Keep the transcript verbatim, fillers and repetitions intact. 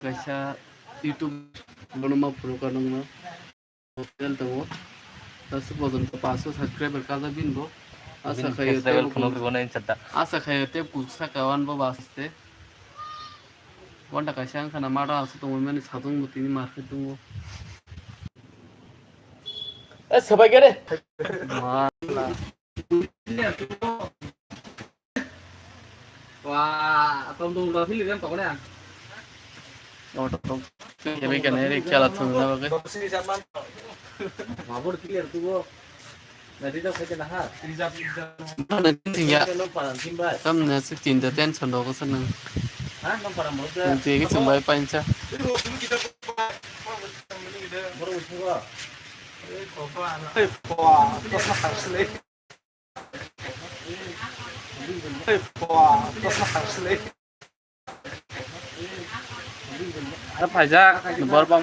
kaisa YouTube bono ma phuru ka nangma. Channel tongo. Aswk bojon ko paanch subscriber kajak bini bo. Asa khayo Facebook phunuk rwgwno insata. Asa khayo tei kuk saka wan bo baste. Wanda kaisa ang khana mara aswk tongo mani sajwng bo tini market tongo. Eh, sabai gere. Wah, tong tong tong sini kan tong na. Tong tong tong. Kami kan ini kala tong na bagai. Mabur clear tu bo. Nanti dah saya kena ha. Mana tinggal. Tam na sih cinta tension dong sana. Ha, nang para mau. Nanti ini sampai panca. Baru itu. Eh, wah, wah, wah. Ada pajak, bor bang.